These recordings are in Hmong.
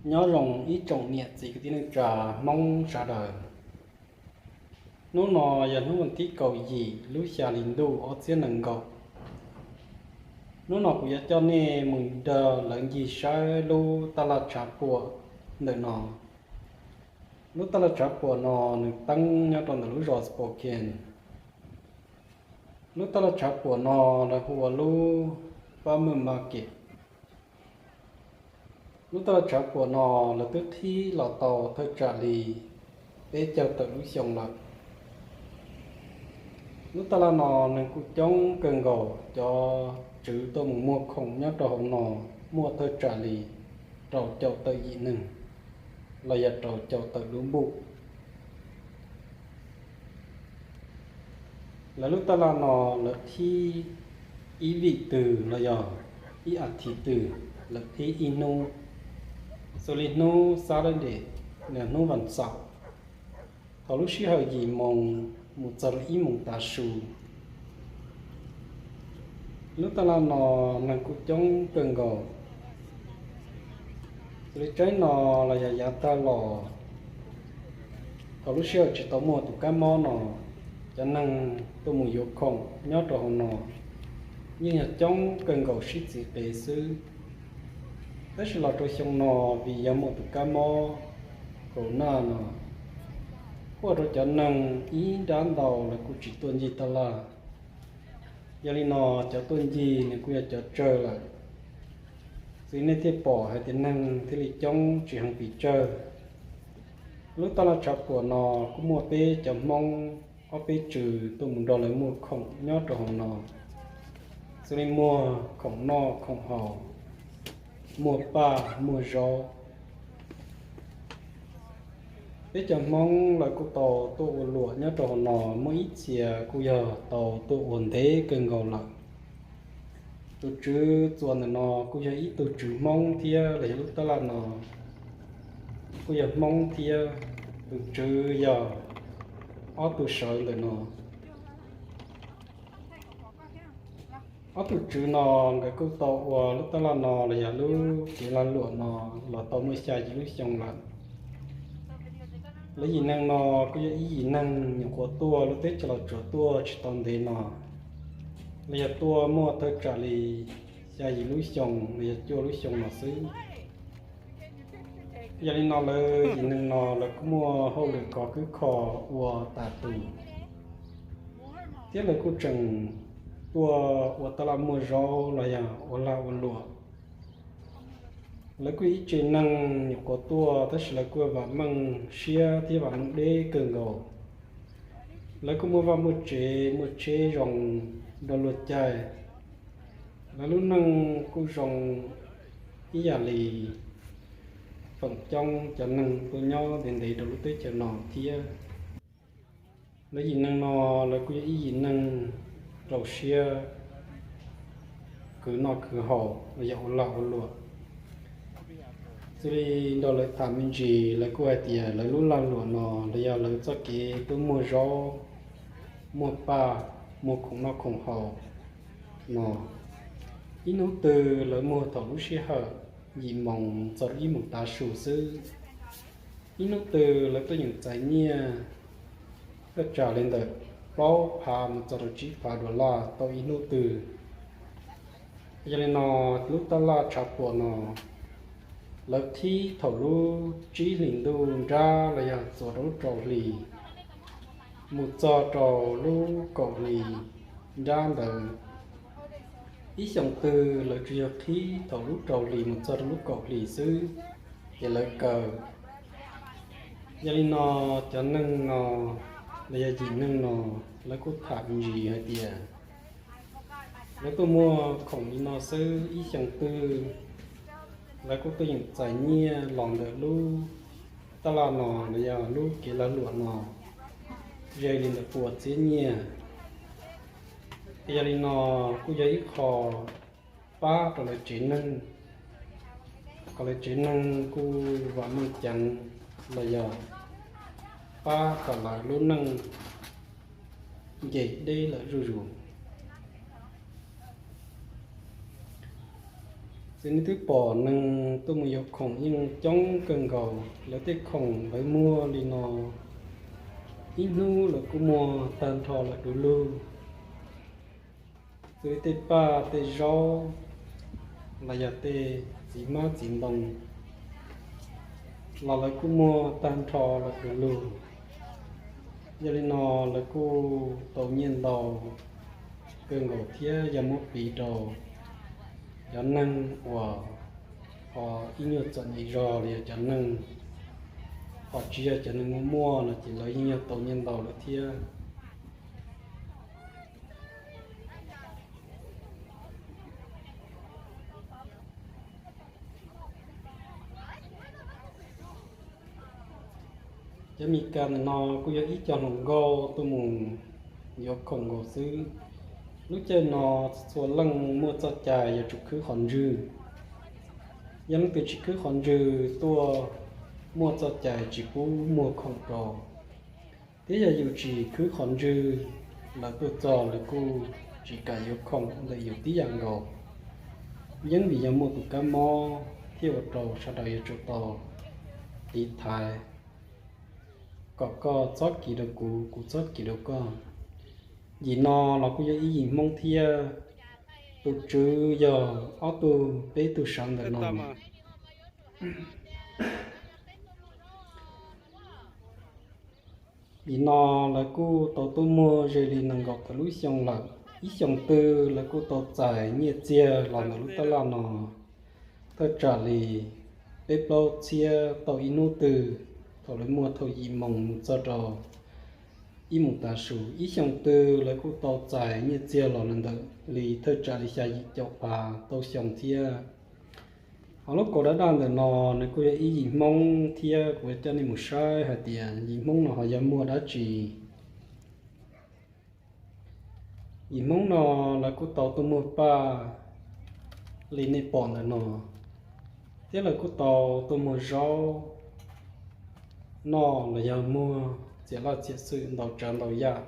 Nyob zoo ib tsoom niam txiv kwv tij neej tsa Hmoob sawv daws. Hnub no yog hnub vas thib kaum yim lub xya hli ntuj ob txhiab nees nkaum. Hnub no kuv yuav coj nej mus nrog lawv ncig saib lub taj laj tshav puam ntawm no. Lub taj laj tshav puam no nws teeb nyob rau ntawm lub zos Spokane. Lub taj laj tshav puam no lawv hu ua lub Farmer Market. Lub taj laj tshav puam no lawv twb qhib los tau thawj tsam li peb caug tawm lub xyoo lawm. Lub taj laj no neeg kuj coob kawg nkaus, cov tswv tuaj mus muag khoom nyob rau hauv no muaj thawj tsam li rau caum tawm yim neeg los yog rau caum tawm lub npuj. Lawv lub taj laj no lawv qhib ib vim twg los yog ib as thiv twg, lawv qhib ib hnub, xws li hnub Saturday, hnub vas xaum, thaum lub sij hawm yim moos mus txog rau ib moos tav su. Lub taj laj no neeg kuj coob kawg nkaus. Xws li tsaib no los yog yav tag los, thaum lub sij hawm tsis tau muaj tus kab mob no, cov neeg tuaj mus yuav khoom nyob rau hauv no yeej yog coob kawg nkaus sib txiv qev xwb. Tab sis los rau xyoo no, vim yog muaj tus kab mob corona no, ua rau cov neeg ib nrab ntau lawv kuj tsis tuaj ncig taj laj. Yog li no, cov tuaj ncig nws kuj yog cov tsawg lawm. Xws li nej thiaj pom hais tias neeg thiaj li coob tsis heev pes tsawg. Lub taj laj tshav puam no kuj muaj peb cov Hmoob ob peb tswv tuaj mus nrog lawv muag khoom nyob rau hauv no, xws li muag khoom noj khoom haus, muag paj muag zaub. Peb cov Hmoob lawv kuj tau tuaj ua luam nyob rau hauv no, muaj ib txhia kuj yog tau tuaj ua ntev kawg nkaus lawm. Tus tswv txuas ntawm no kuj yog ib tug tswv Hmoob thiab los yog lub taj laj no kuj yog Hmoob thiab. Tus tswv yog ob tug sawv ntawm no. Ob tug tswv no nkawd kuj tau ua lub taj laj no los yog lub kev lag luam no los tau muaj xya yim lub xyoo lawm. Lawv yim neeg no kuj yog ib yim neeg nyuam qhuav tuaj lub teb chaws Los Tsuas tuaj tsis tau ntev no, los yog tuaj muaj thawj tsam li xya yim lub xyoo los yog cuaj lub xyoo no xwb. Yog li no lawv yim neeg no lawv kuj muaj hauj lwm kov kwb kho ua tas tus, thiab lawv kuj tseem tuaj ua taj laj muag zaub los yog ua lag ua luam. Lawv kuj ib tsev neeg nyuam qhuav tuaj tab sis lawv kuj vam meej siab thiab vam meej deb kawg nkaus. Lawv kuj muaj vaj muaj tsev muaj tsheb zoo rau luag caij. Lawv lub neej kuj zoo ib yam li feem coob cov neeg tuaj nyob ntev ntev rau lub teb chaws no thiab. Lawv yim neeg no lawv kuj yog ib yim neeg rau siab khwv noj khwv haus los yog ua lag ua luam. Xws li nrog lawv tham me ntsis lawv kuj hais tias lawv lub lag luam no los yog lawv txoj kev tuaj muag zaub, muag paj, muag khoom noj khoom haus no, ib hnub twg lawv muag thaum lub sij hawm yim moos txog rau ib moos tav su xwb. Ib hnub twg lawv tuaj yeem txais nyiaj thaj tsam li ntawm plaub phav mus txog rau tsib phav dollar tau ib hnub twg. Yog li no, lub taj laj tshav puam no lawv qhib thaum lub tsib hlis ntuj nrab los yog txuas rau lub rau hlis mus txog rau lub kaum hlis nrab ntawd. Ib xyoos twg lawv tsuas yog qhib thaum lub rau hlis mus txog rau lub kaum hlis xwb, ces lawv kaw. Yog li no, cov neeg no los yog yim neeg no lawv kuj tham me ntsis hais tias lawv tuaj muag khoom li no xwb, ib xyoos twg lawv kuj tuaj yeem txais nyiaj los ntawm lub taj laj no los yog lub kev lag luam no ze li ntawm pua txhiab nyiaj. Yog li no, kuj yog ib qho pab rau lawv tsev neeg, kom lawv tsev neeg kuj vam meej ceev los yog pab kom lawv lub neej nce deb lawm zuj zus. Ces nej twb pom neeg tuaj mus yuav khoom yeej coob kawg nkaus, lawv tej khoom lawv muag li no, ib hnub lawv kuj muag tag nrho lawm du lug. Xws li tej paj tej zaub los yog tej txiv hmab txiv ntoo los lawv kuj muag tag nrho lawm du lug. Yog li no lawv kuj tau nyiaj ntau kawg nkaus thiab yog muab piv rau cov neeg uas ho ib nyuag txom nyem zog los yog cov neeg ho tsis yog cov neeg muaj muaj no ces lawv yeej yog tau nyiaj ntau lawm thiab. Cov Mes Kas ntawm no kuj yog ib co hluas nkauj tuaj mus yuav khoom nkaus xwb. Lub caij no txhua leej muaj txoj cai yuav tsum khwb qhov ntswg. Yog leej twg tsis khwb qhov ntswg tuaj muaj txoj cai tsis pub muag khoom rau. Thiab yog yus tsis khwb qhov ntswg, lawv tuaj txog lawv kuj tsis kam yuav khoom ntawm yus tib yam nkaus. Yeeb vim yog muaj tus kab mob thiaj ua rau sawv daws yuav tsum tau tiv thaiv kom koj txhob kiv rau kuv, kuv txhob kiv rau koj. Yim no los kuj yog ib yim Hmoob thiab, tus tswv yog ob tug peb tug sawv ntawm no. Yim no lawv kuj tau tuaj muag ze li nees nkaum tawm lub xyoo lawm. Ib xyoos twg lawv kuj tau txais nyiaj txiag los ntawm lub tab laj no thawj tsam li peb plaub txhiab tau ib hnub twg thaum lawv muag thaum yim moos mus txog rau ib moos tav su. Ib xyoos twg lawv kuj tau txais nyiaj txiag los ntawm li thawj tsam li xya yim caum phav tau xyoo thiab. Ho lub kaus dab daj ntawm no nws kuj yog ib yim Hmoob thiab kuv yuav coj nej mus saib hais tias yim Hmoob no ho yog muag dab tsi. Yim Hmoob no lawv kuj tau tuaj muag paj li nej pom ntawm no, thiab lawv kuj tau tuaj muag zaub noj los yog muag txiam laj txiam xwm ntau tsav ntau yam.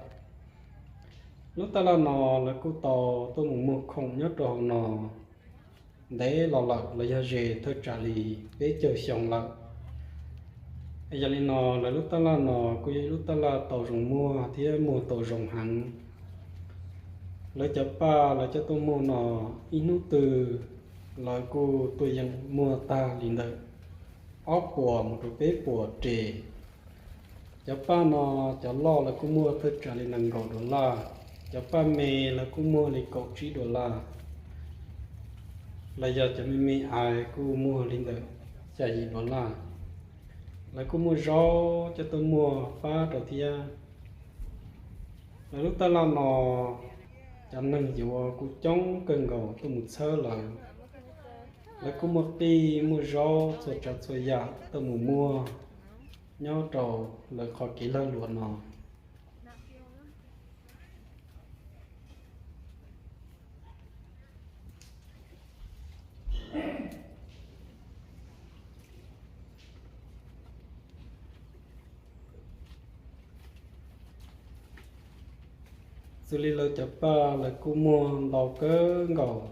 Lub tab laj no lawv kuj tau tuaj mus muag khoom nyob rau hauv no ntev los lawm los yog ze thawj tsam li peb caug xyoo lawm. Yog li no lawv lub tab laj no kuj yog ib lub tab laj tau zoo muag thiab muag tau zoo heev. Lawv cov paj lawv coj tuaj muag no ib hnub twg lawv kuj tuaj yeem muag tag li ntawm ob puas mus rau peb puas res. Cov paj no cov loj lawv kuj muag thawj tsam li nees nkaum dollar, cov paj me lawv kuj muag li kaum tsib dollar, los yog cov me me ais kuj muag li ntawm xya yim dollar. Lawv kuj muag zaub coj tuaj muag pab rau thiab. Lawv lub tab laj no cov neeg yuav kuj coob kawg nkaus tuaj mus txhawb lawv. Lawv kuj muaj qij muaj zaub txhua tsav txhua yam tuaj mus muag nyob rau lawv qhov kev lag luam no. Xws li lawv cov paj lawv kuj muag ntau kawg nkaus.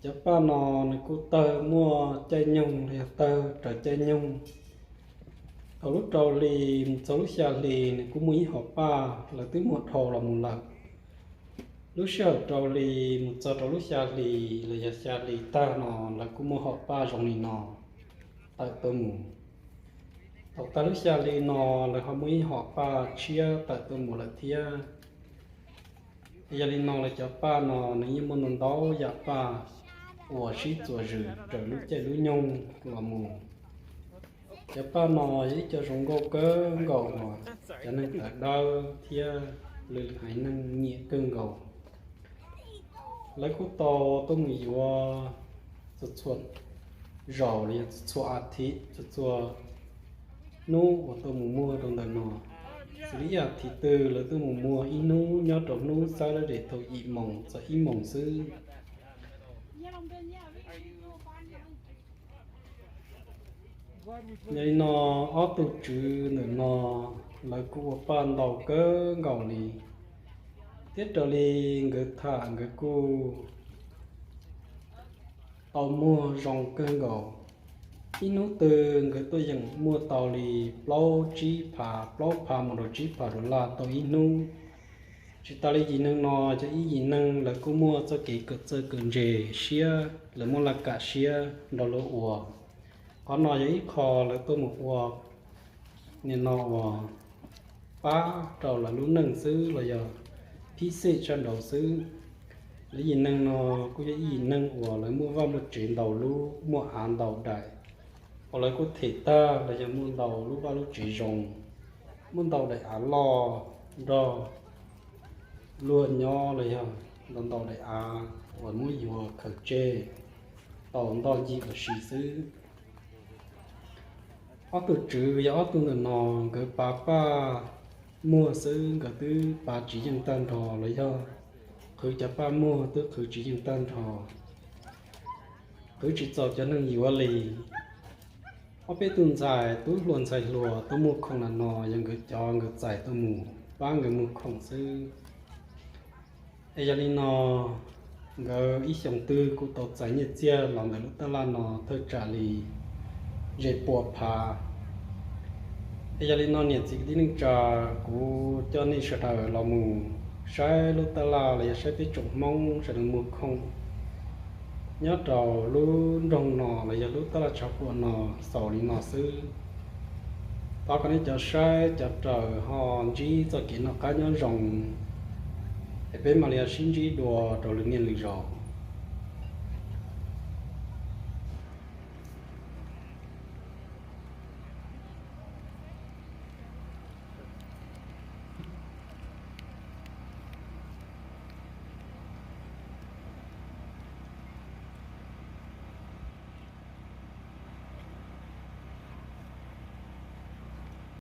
Cov paj no nws kuj tawg muaj caij nyoog los yog tawg raws caij nyoog. Thaum lub rau hli mus txog lub xya hli nws kuj muaj ib hom paj lawv twb muag dhau los mus lawm. Lub sij hawm rau hli mus txog rau lub xya hli los yog xya hli tag no lawv kuj muaj hom paj zoo li no tawm tuaj mus. Thaum tag lub xya hli no lawv ho muaj ib hom paj tshiab tawm tuaj mus lawm thiab. Yog li no lawv cov paj no nws yeej muaj ntau ntau yam paj uas sib txuas zws raws lub caij lub nyoog los mus. Cov paj no yog ib co zoo nkauj kawg nkaus uas cov neeg tawv dawb thiab lwm lwm haiv neeg nyiam kawg nkaus. Lawv kuj tau tuaj mus yuav txhua txhua zaus los yog txhua txhua a thiv txhua txhua hnub uas tuaj mus muag rau ntawm no. Xws li ib a thiv twg lawv tuaj mus muag ib hnub nyob rau hnub xab lab des thaum yim moos txog ib moos xwb. Yog li no ob tug tswv ntawm no lawv kuj ua paj ntau kawg nkaus li, thiab raws li nkawd tham nkawd kuj tau muag zoo kawg nkaus. Ib hnub twg nkawd tuaj yeem muag tau li plaub tsib phav, plaub phav mus rau tsib phav dollar tau ib hnub. Tsis tas li yim neeg no, cov ib yim neeg lawv kuj muaj txoj kev kawm txawj kawm ntse siab, lawv muaj laj kam siab nrog luag ua. Qhov no yog ib qho lawv tuaj mus ua nim no uas pab rau lawv lub neej xwb los yog phib xej tshaj nraud xwb. Lawv yim neeg no kuj yog ib yim neeg uas lawv muaj vaj muaj tsev ntau lub, muaj av ntau daim, uas lawv kuj them tag los yog muaj ntau lub vaj lub tsev zoo, muaj ntau daim av loj nrog luag nyob los yog ntau ntau daim av uas muab yuav khaws tseg tau ntoj ncig ua si xwb. Ob tug tswv yog ob tug ntawm no, nkawd pav paj muag xwb nkawd twb pav tsis yeej tag nrho los yog qhwv cov paj muag twb qhwv tsis yeej tag nrho, qhwv tsis txaus cov neeg yuav li. Ob peb tug ntxhais tub hluas ntxhais hluas tuaj muag khoom ntawm no yog nkawd cov nkawd txais tuaj mus pab nkawd muag khoom xwb. Es yog li no, nkawd ib xyoos twg kuj tau txais nyiaj txiag los ntawm lub tab laj no thawj tsam li ze pua phav. Es yog li no niam txiv kwv tij neej tsa, kuv coj nej sawv daws los mus saib lub tab laj los yog saib peb tsoom Hmoob sawv daws muag khoom nyob rau lub nroog no los yog lub tab laj tshav puam no xaus li no xwb. Thov kom nej cov saib cov raws ho ntsib txoj kev noj qab nyob zoo, es peb mam li sib ntsib dua rau lwm niaj lwm zaus.